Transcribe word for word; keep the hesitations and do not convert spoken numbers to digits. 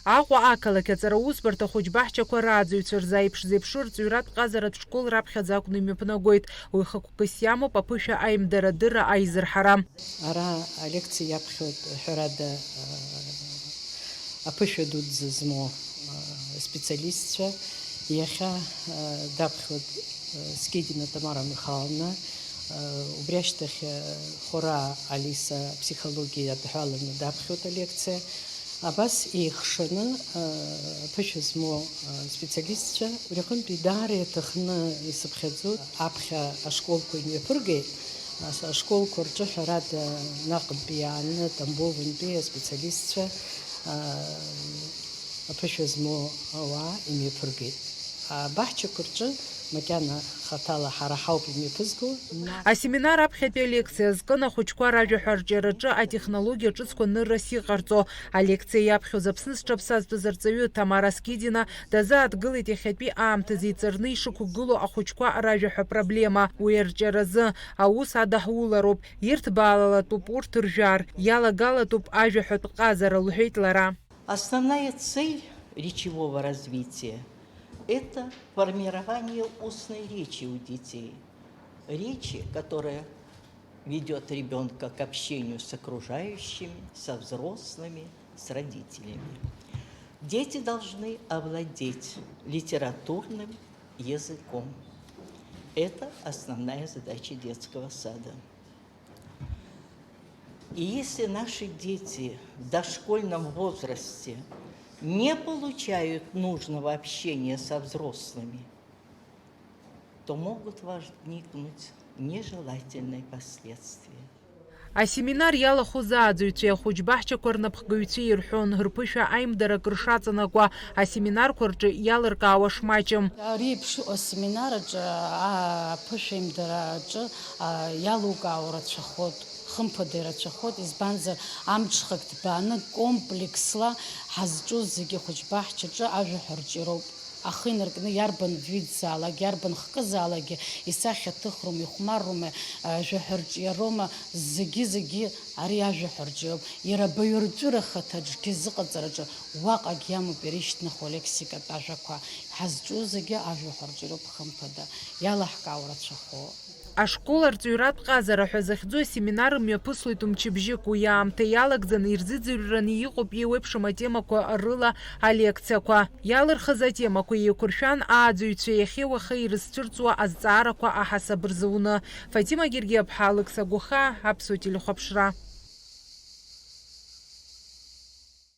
Аҟәа ақалақь аҵараусбарҭа ахәыҷбаҳчақәа рааӡаҩцәа рзы аиԥш зеиԥшу рҵаҩратә ҟазаратә школ раԥхьаӡа акәны имҩаԥнагоит. Уи хықәкыс иамоуп аԥышәа аимдарадырра аизырҳара. Ара алекциа иаԥхьоит, ҳәарада, аԥышәа дуӡӡа змоу специалистцәа. Иахьа даԥхьоит Скидина Тамара Михайловна, убри ашьҭахь Хора Алиса аԥсихологиа иадҳәаланы даԥхьоит алекциа. Абас еихшаны, аԥышәа змоу специалистцәа, убри аҟынтәи даара иаҭахны исыԥхьаӡоит, аԥхьа ашколқәа имҩаԥыргеит, ас-, ашколқәа рҿы, ҳәарада, наҟынтәи иааны Тамбовынтәи аспециалистцәа, аԥышәа змоу ауаа имҩаԥыргеит. Абаҳчақәа рҿы макьана хаҭала ҳара ҳауп имҩаԥызго. Асеминар аԥхьатәи алекциа азкын ахәыҷқәа ражәаҳәа арҿиараҿы атехнологиа ҿыцқәа ныррас иҟарҵо. Алекциа иаԥхьоз Аԥсны зҽаԥсазтәыз арҵаҩы Тамара Скидина дазааҭгылеит иахьатәи аамҭазы иҵарны ишықәгылоу ахәыҷқәа ражәаҳәа проблема. Уи арҿиаразы аус адаҳулароуп, ирҭбаалалатәуп урҭ ржәар, иалагалатәуп ажәаҳәатә ҟазара, лҳәеит лара. Основная цель речевого развития — это формирование устной речи у детей. Речи, которая ведёт ребёнка к общению с окружающими, со взрослыми, с родителями. Дети должны овладеть литературным языком. Это основная задача детского сада. И если наши дети в дошкольном возрасте не получают нужного общения со взрослыми, то могут возникнуть нежелательные последствия. Асеминар иалахәыз ааӡаҩцәеи ахәыҷбаҳчақәа рнапхгаҩцәеи ирҳәон, рԥышәа аимдара акыр шаҵанакуа, асеминарқәа рҿы иалыркаауа шмаҷым. Ари еиԥш иҟоу асеминар аҿы, а, аԥышәа аимдара аҿы, а, иалукаауа рацәахоит, хымԥада ирацәахоит, избанзар, амҽхак ҭбааны комплексла ҳазҿу зегьы ахәыҷбаҳчаҿы ажәаҳәа рҿиароуп. Ахы инаркны иарбан видзаалак, иарбан хкызаалакгьы исахьаҭыхроума, ихәмарроума, ажәаҳәа рҿиароума, зегьы-зегьы ари ажәаҳәа рҿиароуп. Иара абаҩрҵәыра ахаҭа аҿгьы зыҟаҵараҿы уаҟагь иамоуп иара ишьҭнахуа лексикатә ажәақәа. Ҳазҿу зегьы ажәаҳәа рҿиароуп, хымԥада, иалаҳкаауа рацәахо. Ашкол арҵаҩратә ҟазара ҳәа захьӡу асеминар мҩаԥыслоит мчыбжьык, уи аамҭа иалагӡаны ирзыӡырҩраны иҟоуп еиуеиԥшым атемақәа рыла алекциақәа. Иалырхыз атемақәа еиқәыршәан, ааӡаҩцәа иахьеи уахеи ирызцәырҵуа азҵаарақәа аҳасаб рзуны. Фатима Гергиаԥҳа, Алықьса Гәыхаа, Аԥсуа телехәаԥшра.